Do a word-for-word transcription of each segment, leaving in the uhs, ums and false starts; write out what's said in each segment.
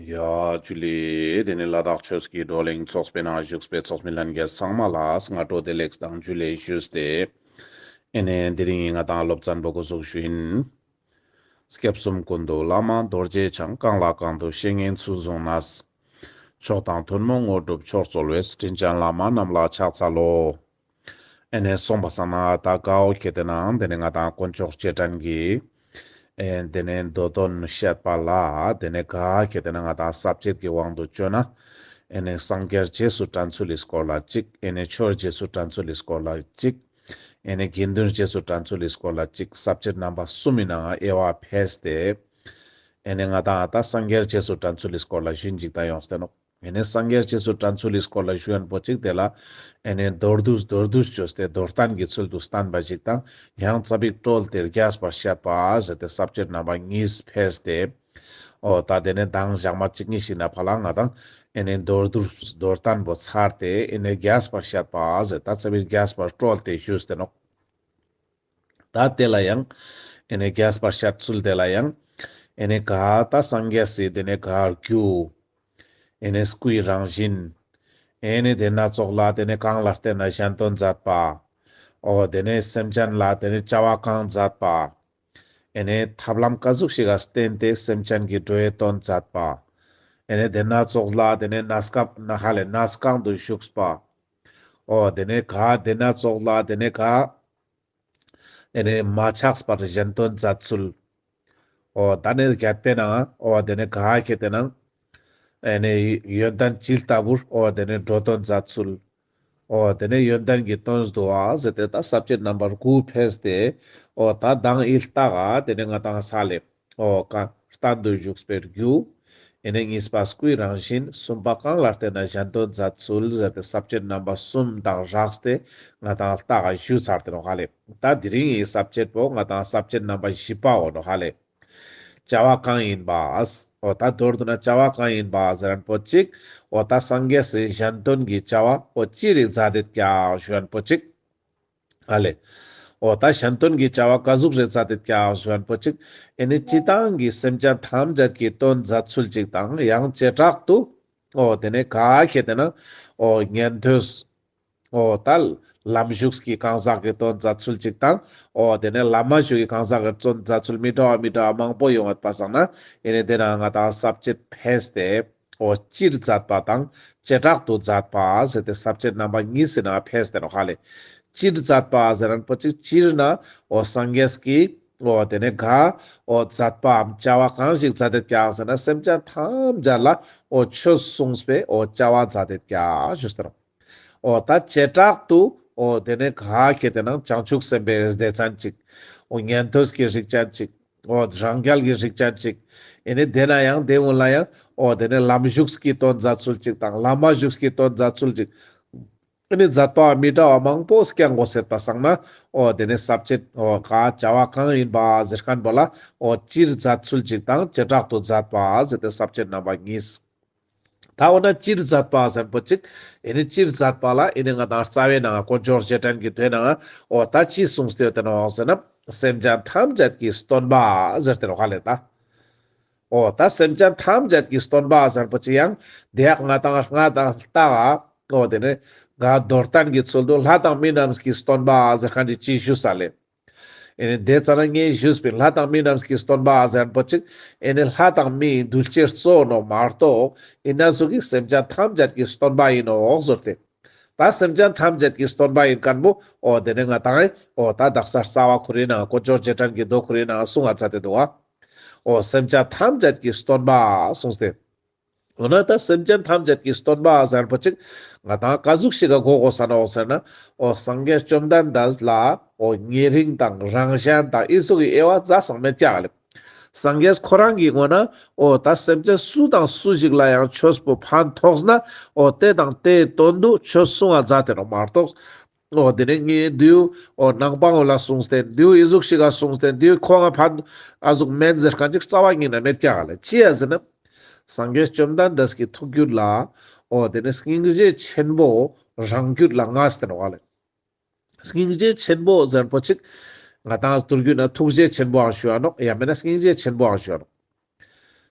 ཡ་ཇུ་ལེ། དེ་ནས་ལ་དྭགས་ཆོས་ཀྱི་བགྲོ་གླེང་ཚོགས་པའི་ནང་བཞུགས་པའི་ཚོགས་མི་ལྷན་རྒྱས་ཚང་མ་ལ་སྔ་དྲོ་བདེ་ལེགས་དང་ཇུ་ལེ་ཞུས་ཏེ། ཨེ་ནས་དེ་རིང་ང་ཏང་སློབ་ཚན་པོ་འགོ་ཚུགས་ཞུ་ཡིན། སྐྱབས་གསུམ་ཀུན་འདུས་བླ་མ་རྡོ་རྗེ་འཆང་། གང་ལ་གང་འདུལ་བཤེས་གཉེན་ཚུལ་བཟུང་ནས། མཆོག་དང་ཐུན་མོང་དངོས་གྲུབ་མཆོག་སྩོལ་བའི། དྲིན་ཅན་བླ་མ་རྣམས་ལ་ཕྱག་འཚལ་ལོ། ཨེ་ནས་སོང་པ་སང་ན་ད་གའོ་ཁེ་ཏེ་ན་དེ་ནས་ང་ཏང་དཀོན་མཆོག་རྗེས་དྲན་གྱི་ཨེ་དེ་ནས་མདོ་དོན་བཤད་པ་ལ་དེ་ནས་ག་ཁེ་ཏེ་ན་ང་ཏང་ས་བཅད་ཀྱི་དབང་དུ་བཅོས་ན་ཨེ་ནས་སངས་རྒྱས་རྗེས་སུ་དྲན་ཚུལ་ལི་སྐོར་ལ་གཅིག་ཨེ་ནས་ཆོས་རྗེས་སུ་དྲན་ཚུལ་ལི་སྐོར་ལ་གཅིག་ཨེ་ནས་དགེ་འདུན་རྗེས་སུ་དྲན་ཚུལ་ལི་སྐོར་ལ་གཅིག་ས་བཅད་རྣམ་པ་གསུམ་མི་ནང་དབྱེ་བ་ཕེས་ཏེ། ཨེ་ནས་ང་ཏང་ད་སངས་རྒྱས་རྗེས་སུ་དྲན་ཚུལ་ལི་སྐོར་ལ་ཞུན་ཅིག་ད་ཡོངས་ཏེ་ནོག་ཨེ་ནས་སངས་རྒྱས་རྗེས་སུ་དྲན་ཚུལ་ལི་སྐོར་ལ་ཞུ་ཡན་པོ་གཅིག་དེ་ལ་ཨེ་ནས་མདོར་བསྡུས་མདོར་བསྡུས་བཅོས་ཏེ་མདོར་བསྟན་གྱི་ཚུལ་དུ་བསྟན་པ་ཞིག་དང་ཡང་ཙ་པིག་བཀྲོལ་ཏེ་རྒྱས་པར་བཤད་པ་ཟེར་ཏེ་ས་བཅད་རྣམ་པ་གཉིས་ཕེས་ཏེ། འོ་ད་དེ་ནས་མདང་ཞག་མ་གཅིག་གཉིས་ཤིག་ན་ཕ་ལ་ང་ཏང་ཨེ་ནས་མདོར་བསྡུས་མདོར་བསྟན་པོ་ཚར་ཏེ་ཨེ་ནས་རྒྱས་པར་བཤད་པ་ཟེར་ད་ཙ་པིག་རྒྱས་པར་བཀྲོལ་ཏེ་ཞུས་ཏེ་ནོག་ད་དེ་ལ་ཡང་ཨེ་ནས་རྒྱས་པར་བཤད་ཚུལ་དེ་ལ་ཡང་ཨེ་ནས་ག་ད་སངས་རྒྱས་སི་དེ་ནས་ག་རྒྱུ་ཨེ་ནས་སྐུའི་རང་བཞིན་ཨེ་ནས་དེ་སྣ་ཚོགས་ལ་དེ་ནས་གང་ལ་བརྟེན་ན་གཞན་དོན་མཛད་པ། འོ་དེ་ནས་སེམས་ཅན་ལ་དེ་ནས་བྱ་བ་གང་མཛད་པ། ཨེ་ནས་ཐབས་ལམ་ག་ཟུག་ཞིག་ག་བརྟེན་ཏེ་སེམས་ཅན་གྱི་འགྲོ་བའི་དོན་མཛད་པ། ཨེ་ནས་དེ་སྣ་ཚོགས་ལ་དེ་ནས་གནས་སྐབས་ན་ཧ་ལས་གནས་གང་དུ་བཞུགས་པ། འོ་དེ་ནས་ག་དེ་སྣ་ཚོགས་ལ་དེ་ནས་ག་ཨེ་ནས་མ་ཆགས་པར་གཞན་དོན་མཛད་ཚུལ། འོ་ད་ནི་རྒྱད་པེ་ན་འོ་དེ་ནས་ག་ཁེ་ཏེ་ན་ཨེ་ནས་ཡོན་ཏན་ཇི་ལྟ་བུར་འོ་དེ་ནས་འགྲོ་དོན་མཛད་ཚུལ། འོ་དེ་ནས་ཡོན་ཏན་གྱི་དོན་བསྡུ་བ་ཟེར་ཏེ་ད་ས་བཅད་རྣམ་པ་དགུ་ཕེས་ཏེ། འོ་ད་མདང་ཨི་ལྟ་ག་དེ་ནས་ང་ཏང་ས་ལེ། འོ་ག་བརྟན་དུ་བཞུགས་པའི་རྒྱུ། ཨེ་ནས་གཉིས་པ་སྐུའི་རང་བཞིན། གསུམ་པ་གང་ལ་བརྟེན་ན་གཞན་དོན་མཛད་ཚུལ་ཟེར་ཏེ་ས་བཅད་རྣམ་པ་གསུམ་དང་སྦྲགས་ཏེ་ང་ཏང་ལྟ་ག་ཞུ་ཚར་ཏེ་ནོག་ཧ་ལེ། ད་དེ་རིང་ངི་ས་བཅད་པོ་ང་ཏང་ས་བཅད་རྣམ་པ་བཞི་པ་འོ་ནོག་ཧ་ལེ། བྱ་བ་གང་ཡིན་པ། འོ་ད་མདོར་བསྡུ་ན་བྱ་བ་གང་ཡིན་པ་ཟེར་ན་པོ་ཅིག་འོ་ད་སངས་རྒྱས་སི་གཞན་དོན་གྱི་བྱ་བ་འོ་ཅི་རིགས་མཛད་དེད་ཀྱག་ཞུ་ན་པོ་ཅིག་ཨ་ལེ། འོ་ད་གཞན་དོན་གྱི་བྱ་བ་ག་ཟུག་རེ་མཛད་དེད་ཀྱག་ཞུ་ན་པོ་ཅིག་ཨེ་ནི་སྤྱི་བཏང་གི་སེམས་ཅན་ཐམས་ཅད་ཀྱི་དོན་མཛད་ཚུལ་ཅིག་དང་ཡང་བྱེ་བྲག་ཏུ་འོ་དེ་ནས་ག་ཁེ་ཏེ་ན་འོ་ཉན་ཐོས། འོ་ད་ལམ་ཞུགས་ཀྱི་གང་ཟག་གི་དོན་མཛད་ཚུལ་ཅིག་དང་། འོ་དེ་ནས་བླ་མ་ཞུགས་ཀྱི་གང་ཟག་གི་དོན་མཛད་ཚུལ་མི་འདྲ་བ་མི་འདྲ་བ་མང་པོ་ཡོང་བ་པ་སང་ན། ཨེ་ནི་དེ་ན་ང་ཏང་ས་བཅད་ཕེས་ཏེ། འོ་སྤྱིར་མཛད་པ་དང་བྱེ་བྲག་ཏུ་མཛད་པ་ཟེར་ཏེ་ས་བཅད་རྣམ་པ་གཉིས་སི་ནང་ཕེས་ཏེ་ནོག་ཧ་ལེ། སྤྱིར་མཛད་པ་ཟེར་ན་པོ་ཅིག་སྤྱིར་ན་འོ་སངས་རྒྱས་ཀྱི་འོ་དེ་ནས་ག་འོ་མཛད་པའམ་བྱ་བ་གང་ཞིག་མཛད་དེད་ཀྱག་ཟེར་ན་སེམས་ཅན་ཐམས་ཅད་ལ་འོ་ཆོས་གསུངས་པའི་འོ་བྱ་བ་མཛད་དེད་ཀྱག་ཞུས་ཏེ་ནོག་འོ་ད་བྱེ་བྲག་ཏུ་འོ་དེ་ནས་ག་ཁེ་ཏེ་ན་བྱང་ཆུབ་སེམས་དཔའི་སྡེ་ཚན་ཅིག་འོ་ཉན་ཐོས་ཀྱི་རིགས་ཅན་ཅིག་འོ་རང་རྒྱལ་གྱི་རིགས་ཅན་ཅིག་ཨེ་ནི་དེ་ན་ཡང་དེ་འོ་ལ་ཡང་འོ་དེ་ནས་ལམ་ཞུགས་ཀྱི་དོན་མཛད་ཚུལ་ཅིག་དང་བླ་མ་ཞུགས་ཀྱི་དོན་མཛད་ཚུལ་ཅིག་ཨེ་ནི་མཛད་པ་མི་འདྲ་བ་མང་པོ་སྐྱང་དགོས་ཟེར་པ་སང་ན། འོ་དེ་ནས་ས་བཅད་འོ་ག་བྱ་བ་གང་ཡིན་པ་ཟེར་མཁན་པོ་ལ་འོ་སྤྱིར་མཛད་ཚུལ་ཅིག་དང་བྱེ་བྲག་ཏུ་མཛད་པ་ཟེར་ཏེ་ས་བཅད་རྣམ་པ་གཉིས། ད་འོ་ན་སྤྱིར་མཛད་པ་ཟེར་པོ་ཅིག་ཨེ་ནི་སྤྱིར་མཛད་པ་ལ་ཨེ་ནི་ང་ཏང་རྩ་བའི་ནང་དཀོན་མཆོག་རྗེས་དྲན་གྱི་དོན་ནང་འོ་ད་ཅི་གསུངས་ཏེ་ཡོད་དེ་ནོག་ཟེར་ན། སེམས་ཅན་ཐམས་ཅད་ཀྱི་སྟོན་པ་ཟེར་ཏེ་ནོག་ཧ་ལེ་ད། འོ་ད་སེམས་ཅན་ཐམས་ཅད་ཀྱི་སྟོན་པ་ཟེར་པོ་ཅིག་ཡང་དེ་ཡག་ང་ཏང་ང་ཏང་ལྟ་ག་འོ་དེ་ནས་ག་མདོར་བསྟན་གྱི་ཚུལ་དུ་ལྷ་དང་མི་རྣམས་ཀྱི་སྟོན་པ་ཟེར་མཁན་ཅིག་ཅི་ཞུས་ས་ལེ། ཨེ་ནི་དེ་ཙ་ན་ངས་ཞུས་པའི་ལྷ་དང་མི་རྣམས་ཀྱི་སྟོན་པ་ཟེར་པོ་ཅིག་ཨེ་ནི་ལྷ་དང་མིའི་གདུལ་བྱའི་གཙོ་བོ་ནོག་མ་གཏོགས་ཨེ་ན་ཟུག་གི་སེམས་ཅན་ཐམས་ཅད་ཀྱི་སྟོན་པ་ཡིན་ནོག་ཟེར་ཏེ། ད་སེམས་ཅན་ཐམས་ཅད་ཀྱི་སྟོན་པ་ཡིན་མཁན་པོ་འོ་དེ་ནས་ང་ཏང་འོ་ད་དག་ས་རྩ་བ་ཁོ་རའི་ནང་དཀོན་མཆོག་རྗེས་དྲན་གྱི་མདོ་ཁོ་རའི་ནང་གསུང་ང་མཛད་དེ་འདུག་བ། འོ་སེམས་ཅན་ཐམས་ཅད་ཀྱི་སྟོན་པ་གསུངས་ཏེ། འོ་ན་ད་སེམས་ཅན་ཐམས་ཅད་ཀྱི་སྟོན་པ་ཟེར་པོ་ཅིག་ང་ཏང་ག་ཟུག་ཞིག་ག་གོ་དགོས་ས་ནོག་ཟེར་ན། འོ་སངས་རྒྱས་བཅོམ་ལྡན་འདས་ལ་འོ་ཉེ་རིང་དང་རང་གཞན་དང་ཨི་ཟུག་གི་དབྱེ་བ་ཛ་སང་མེད་ཀྱག་ལེ། སངས་རྒྱས་ཁོ་རང་གི་ངོས་ན་འོ་ད་སེམས་ཅན་སུ་དང་སུ་ཞིག་ལ་ཡང་ཆོས་པོ་ཕན་ཐོགས་ན་འོ་དེ་དང་དེའི་དོན་དུ་ཆོས་གསུང་ང་མཛད་དེ་ནོག་མ་གཏོགས། འོ་དེ་ནས་ངས་འདིའུ་འོ་ནང་པའོ་ལ་གསུངས་ཏེ་འདིའུ་ཨི་ཟུག་ཞིག་ག་གསུངས་ཏེ་འདིའུ་ཁོ་ང་ཕན་ཨ་ཟུག་མེན་ཟེར་མཁན་ཅིག་རྩ་བ་ཉིད་ནས་མེད་ཀྱག་ལེ། ཅི་ཡ་ཟེར་ན། སངས་རྒྱས་བཅོམ་ལྡན་འདས་ཀྱི་ཐུགས་རྒྱུད་ལ་འོ་དེ་ནས་སྙིང་རྗེ་ཆེན་པོ་རང་རྒྱུད་ལ་མངའ་སྟེ་ནོག་ལེ། སྙིང་རྗེ་ཆེན་པོ་ཟེར་པོ་ཅིག་ང་ཏང་དུར་རྒྱུད་ན་ཐུགས་རྗེ་ཆེན་པོའང་ཞུ་ཡ་ནོག་ཡང་མེད་ན་སྙིང་རྗེ་ཆེན་པོའང་ཞུ་ཡ་ནོག་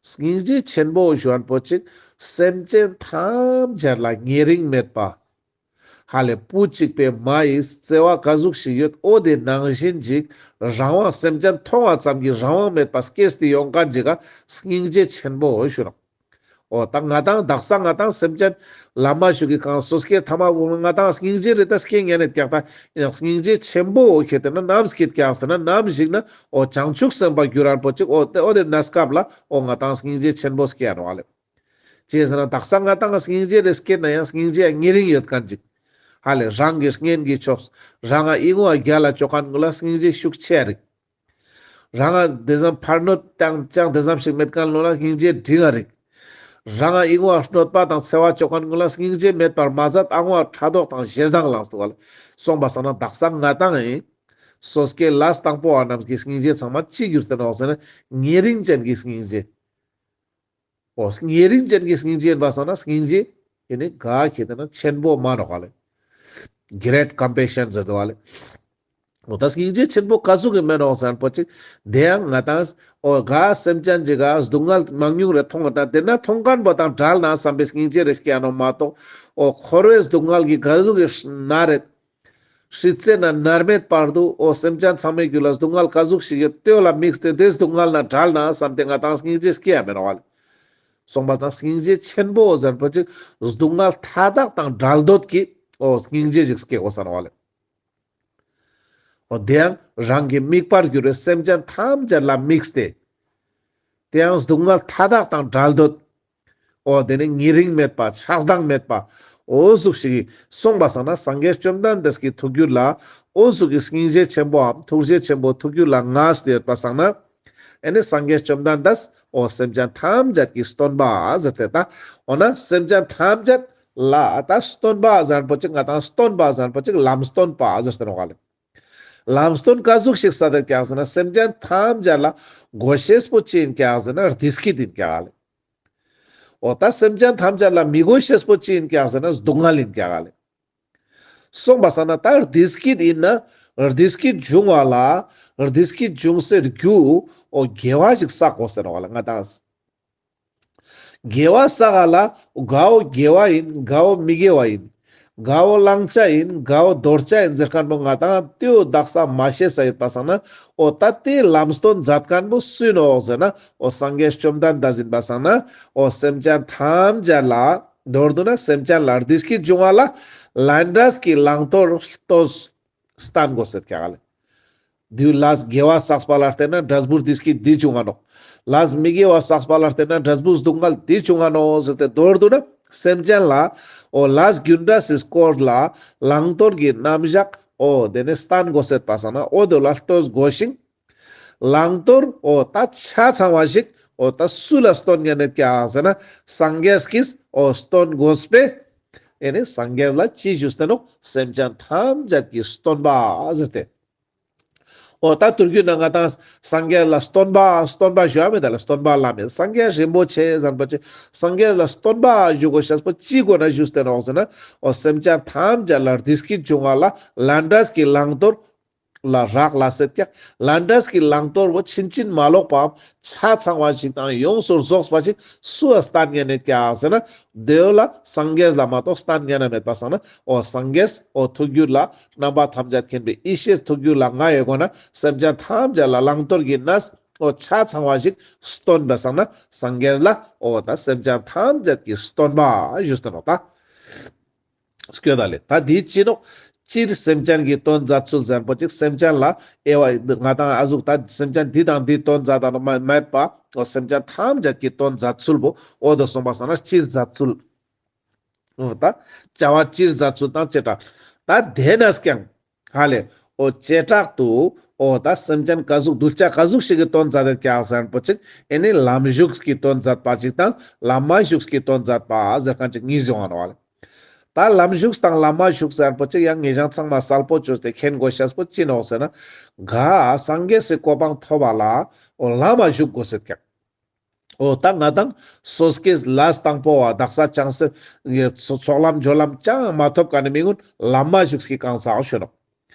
སྙིང་རྗེ་ཆེན་པོ་ཞུ་མཁན་པོ་ཅིག་སེམས་ཅན་ཐམས་ཅད་ལ་ཉེ་རིང་མེད་པ། ཧ་ལས་བུ་གཅིག་པའི་མ་ཡི་བརྩེ་བ་ག་ཟུག་ཞིག་ཡོད། འོ་དེ་ནང་བཞིན་ཅིག་རང་དབང་། སེམས་ཅན་མཐོང་བ་ཙམ་གྱི་རང་དབང་མེད་པ་སྐྱེས་ཏེ་ཡོང་མཁན་ཅིག་ག་སྙིང་རྗེ་ཆེན་པོ་ཞུ་རང་། འོ་ད་ང་ཏང་དག་ས་ང་ཏང་སེམས་ཅན་ལ་མ་ཞུགས་ཀྱི་གང་སོ་སྐྱེ་ཐ་མ་བོ་ང་ཏང་སྙིང་རྗེ་རེ་ད་སྐྱེ་ཉན་ནེ་ཀྱག་ད། ཡང་སྙིང་རྗེ་ཆེན་པོ་འོ་ཁྱེད་དེ་ན་ནམ་སྐྱེད་ཀྱག་ཟེར་ན་ནམ་ཞིག་ན་འོ་བྱང་ཆུབ་སེམས་དཔའ་གྱུར་རན་པོ་ཅིག་འོ་དེ་འོ་དེ་གནས་སྐབས་ལ་འོ་ང་ཏང་སྙིང་རྗེ་ཆེན་པོ་སྐྱེ་ཡ་ནོག་ལེ། ཅི་ཟེར་ན་དག་ས་ང་ཏང་སྙིང་རྗེ་རེ་སྐྱེད་ན་ཡང་སྙིང་རྗེ་ཡང་ཉེ་རིང་ཡོད་མཁན་ཅིག་ཧ་ལས་རང་གི་གཉེན་གྱི་ཕྱོགས། རང་ང་ཨི་ངོ་རྒྱལ་ལ་ཅོ་མཁན་ཀུན་ལ་སྙིང་རྗེ་ཤུགས་ཆེ་རིག་རང་ང་དེ་ཙམ་འཕར་སྣོན་དང་ཅང་དེ་ཙམ་ཞིག་མེད་མཁན་ལོ་ལ་སྙིང་རྗེ་འབྲིང་ང་རིག་རང་ང་ཨི་ངོ་གནོད་པ་དང་འཚེ་བ་ཅོ་མཁན་ཀུན་ལ་སྙིང་རྗེ་མེད་པར་མ་ཟད་ཨ་ངོ་ཕྲག་དོག་དང་ཞེ་སྡང་ལངས་འདུག་ག་ལེ། སོང་པ་སང་ན་དག་ས་ང་ཏང་ཡིན། སོ་སྐྱེ་ལས་དང་པོ་བ་རྣམས་ཀྱི་སྙིང་རྗེ་ཚང་མ་ཅི་གྱུར་ཏེ་ནོག་ཟེར་ན་ཉེ་རིང་ཅན་གྱི་སྙིང་རྗེ། འོ་ཉེ་རིང་ཅན་གྱི་སྙིང་རྗེ་ཡིན་པ་སང་ན་སྙིང་རྗེ་ཡིན་ནི་ག་ཁྱེད་དེ་ན་ཆེན་པོ་མ་ནོག་ག་ལེ། Great compassion ཟེར་འདུག་ག་ལེ། འོ་ད་སྙིང་རྗེ་ཆེན་པོ་ག་ཟུག་གི་མེད་ནོག་ཟེར་ན་པོ་ཅིག་དེ་ཡང་ང་ཏང་འོ་ག་སེམས་ཅན་ཅིག་ག་སྡུག་བསྔལ་མང་ཉུང་རེ་མཐོང་བ་དང་དེ་ན་མཐོང་མཁན་པོ་དང་བྲལ་ན་བསམ་པའི་སྙིང་རྗེ་རེ་སྐྱེ་ནོག་མ་གཏོགས། འོ་འཁོར་བའི་སྡུག་བསྔལ་གྱི་ག་ཟུག་གི་ན་རེ། སྲིད་རྩེ་ན་མནར་མེད་བར་དུ་འོ་སེམས་ཅན་ཚང་མའི་རྒྱུད་ལ་སྡུག་བསྔལ་ག་ཟུག་ཞིག་ཡོད་དེ་བོ་ལ་དམིགས་ཏེ་དེ་སྡུག་བསྔལ་ན་བྲལ་ན་བསམ་སྟེ་ང་ཏང་སྙིང་རྗེ་སྐྱེ་ཡ་མེད་ནོག་ག་ལེ། སོང་པ་སང་ན་སྙིང་རྗེ་ཆེན་པོ་ཟེར་པོ་ཅིག་སྡུག་བསྔལ་མཐའ་དག་དང་བྲལ་འདོད་ཀྱི་འོ་སྙིང་རྗེ་ཞིག་སྐྱེ་དགོས་ས་ནོག་ག་ལེ། འོ་དེ་ཡང་རང་གི་དམིགས་པར་གྱུར་བའི་སེམས་ཅན་ཐམས་ཅད་ལ་དམིགས་ཏེ། དེ་ཡང་སྡུག་བསྔལ་མཐའ་དག་དང་བྲལ་འདོད། འོ་དེ་ནི་ཉེ་རིང་མེད་པ་ཆགས་སྡང་མེད་པ། འོ་ཟུག་ཞིག་གི་སོང་པ་སང་ན་སངས་རྒྱས་བཅོམ་ལྡན་འདས་ཀྱི་ཐུགས་རྒྱུད་ལ་འོ་ཟུག་གི་སྙིང་རྗེ་ཆེན་པོའམ་ཐུགས་རྗེ་ཆེན་པོ་ཐུགས་རྒྱུད་ལ་མངའ་སྟེ་ཡོད་པ་སང་ན། ཨེ་ནི་སངས་རྒྱས་བཅོམ་ལྡན་འདས་འོ་སེམས་ཅན་ཐམས་ཅད་ཀྱི་སྟོན་པ་ཟེར་ཏེ་ད། འོ་ན་སེམས་ཅན་ཐམས་ཅད་ལ་ད་སྟོན་པ་ཟེར་པོ་ཅིག་ང་ཏང་སྟོན་པ་ཟེར་པོ་ཅིག་ལམ་སྟོན་པ་ཟེར་ཏེ་ནོག་ག་ལེ། ལམ་སྟོན་ག་ཟུག་ཞིག་ས་དེ་ཀྱག་ཟེར་ན་སེམས་ཅན་ཐམས་ཅད་ལ་དགོས་ཤེས་པོ་ཅི་ཡིན་ཀྱག་ཟེར་ན་བདེ་སྐྱིད་ཡིན་ཀྱག་ལེ། འོ་ད་སེམས་ཅན་ཐམས་ཅད་ལ་མི་དགོས་ཤེས་པོ་ཅི་ཡིན་ཀྱག་ཟེར་ན་སྡུག་བསྔལ་ཡིན་ཀྱག་ལེ། སོང་པ་སང་ན་ད་བདེ་སྐྱིད་ཡིན་ན་བདེ་སྐྱིད་འབྱུང་བ་ལ་བདེ་སྐྱིད་འབྱུང་སའི་རྒྱུ་འོ་དགེ་བ་ཞིག་བསག་དགོས་ཟེར་བ་ལ་ང་ཏང་དགེ་བ་བསག་ག་ལ་ག་བོ་དགེ་བ་ཡིན་ག་བོ་མི་དགེ་བ་ཡིན། ག་བོ་བླང་བྱ་ཡིན་ག་བོ་འདོར་བྱ་ཡིན་ཟེར་མཁན་པོ་ང་ཏང་དེའོ་དག་ས་མ་ཤེས་ས་ཡོད་པ་སང་ན་འོ་ད་དེ་ལམ་སྟོན་མཛད་མཁན་པོ་སུ་ཡིན་ནོག་ཟེར་ན་འོ་སངས་རྒྱས་བཅོམ་ལྡན་འདས་ཡིན་པ་སང་ན་འོ་སེམས་ཅན་ཐམས་ཅད་ལ་མདོར་བསྡུ་ན་སེམས་ཅན་ལ་བདེ་སྐྱིད་འབྱུང་བ་ལ་ལས་འབྲས་ཀྱི་བླང་དོར་ལྟོས་བསྟན་དགོས་ཟེར་ཀྱག་ལེ། དེའུ་ལས་དགེ་བ་བསགས་པ་ལ་བརྟེན་ན་འབྲས་བུ་བདེ་སྐྱིད་འདི་འབྱུང་ང་ནོག། ལས་མི་དགེ་བ་བསགས་པ་ལ་བརྟེན་ན་འབྲས་བུ་སྡུག་བསྔལ་འདི་འབྱུང་ང་ནོག་ཟེར་ཏེ་མདོར་བསྡུ་ན་སེམས་ཅན་ལ་འོ་ལས་རྒྱུ་འབྲས་སི་སྐོར་ལ་བླང་དོར་གྱི་རྣམ་གཞག་འོ་དེ་ནི་བསྟན་དགོས་ཟེར་པ་སང་ན་འོ་དེ་ལ་ལྟོས་དགོས་ཤིང་། བླང་དོར་འོ་ད་ཆ་ཚང་བ་ཞིག་འོ་ད་སུ་ལ་སྟོན་ཉན་ནེ་ཀྱག་ཟེར་ན་སངས་རྒྱས་ཀྱིས་འོ་སྟོན་དགོས་པས། ཨེ་ནི་སངས་རྒྱས་ལ་ཅི་ཞུས་ཏེ་ནོག། སེམས་ཅན་ཐམས་ཅད་ཀྱི་སྟོན་པ་ཟེར་ཏེ། འོ་ད་ཐུར་རྒྱུད་ན་ང་ཏང་སངས་རྒྱས་ལ་སྟོན་པ་སྟོན་པ་ཞུ་བ་མེད་ད་ལ་སྟོན་པ་བླ་མེད་སངས་རྒྱས་རིན་པོ་ཆེ་ཟེར་པོ་ཅིག་སངས་རྒྱས་ལ་སྟོན་པ་ཞུ་དགོས་ཤེས་པོ་ཅི་དགོས་ན་ཞུས་ཏེ་ནོག་ཟེར་ན་འོ་སེམས་ཅན་ཐམས་ཅད་ལ་བདེ་སྐྱིད་འབྱུང་བ་ལ་ལས་འབྲས་ཀྱི་བླང་དོར་ལ་རག་ལས་སེ་ཀྱག། ལས་འབྲས་ཀྱི་བླང་དོར་བོ་ཕྱིན་ཅི་མ་ལོག་པའམ་ཆ་ཚང་བ་ཞིག་དང་ཡོངས་སུ་རྫོགས་པ་ཞིག་སུ་ལ་བསྟན་ཉན་ནེ་ཀྱག་ཟེར་ན་དེའོ་ལ་སངས་རྒྱས་ལ་མ་གཏོགས་བསྟན་ཉན་ན་མེད་པ་སང་ན་འོ་སངས་རྒྱས་འོ་ཐུགས་རྒྱུད་ལ་རྣམ་པ་ཐམས་ཅད་མཁྱེན་པའི་ཡེ་ཤེས་ཐུགས་རྒྱུད་ལ་མངའ་ཡོད་དགོས་ན་སེམས་ཅན་ཐམས་ཅད་ལ་བླང་དོར་གྱི་གནས་འོ་ཆ་ཚང་བ་ཞིག་སྟོན་པ་སང་ན་སངས་རྒྱས་ལ་འོ་ད་སེམས་ཅན་ཐམས་ཅད་ཀྱི་སྟོན་པ་ཞུས་ཏེ་ནོག་ད། སྐྱོད་ད་ལེ། ད་འདི་ཅི་ནོག། སྤྱིར་སེམས་ཅན་གྱི་དོན་མཛད་ཚུལ་ཟེར་པོ་ཅིག་སེམས་ཅན་ལ་དབྱེ་བ་ང་ཏང་ཨ་ཟུག་ད་སེམས་ཅན་འདི་དང་འདི་དོན་མཛད་ད་ནོག་མ་མེད་པ་འོ་སེམས་ཅན་ཐམས་ཅད་ཀྱི་དོན་མཛད་ཚུལ་བོ་འོ་དོ་སོང་པ་སང་ན་སྤྱིར་མཛད་ཚུལ། འོ་ད་བྱ་བ་སྤྱིར་མཛད་ཚུལ་དང་བྱེ་བྲག་ད་དེ་ནས་ཀྱང་ཧ་ལེ་འོ་བྱེ་བྲག་ཏུ་འོ་ད་སེམས་ཅན་ག་ཟུག་གདུལ་བྱ་ག་ཟུག་ཞིག་གི་དོན་མཛད་དེ་ཀྱག་ཟེར་པོ་ཅིག་ཨེ་ནི་ལམ་ཞུགས་ཀྱི་དོན་མཛད་པ་ཅིག་དང་ལམ་མ་ཞུགས་ཀྱི་དོན་མཛད་པ་ཟེར་མཁན་ཅིག་གཉིས་ཡོང་ང་ནོག་ལེ། ད་ལམ་ཞུགས་དང་ལམ་མ་ཞུགས་ཟེར་པོ་ཅིག་ཡང་ངེད་ཅག་ཚང་མ་གསལ་པོ་བཅོས་ཏེ་མཁྱེན་དགོས་ཤེས་པོ་ཅི་ནོག་ཟེར་ན། ག་སངས་རྒྱས་སི་གོ་འཕང་ཐོབ་པ་ལ་འོ་ལམ་མ་ཞུགས་དགོས་ཟེར་ཀྱག། འོ་ད་ང་ཏང་སོ་སྐྱེས་ལས་དང་པོ་བ་དག་ས་ཅང་སེ་ཚོགས་ལམ་སྦྱོར་ལམ་ཅང་མ་ཐོབ་མཁན་ནི་མི་ཀུན་ལམ་མ་ཞུགས་ཀྱི་གང་ཟག་ཞུ་ནོག།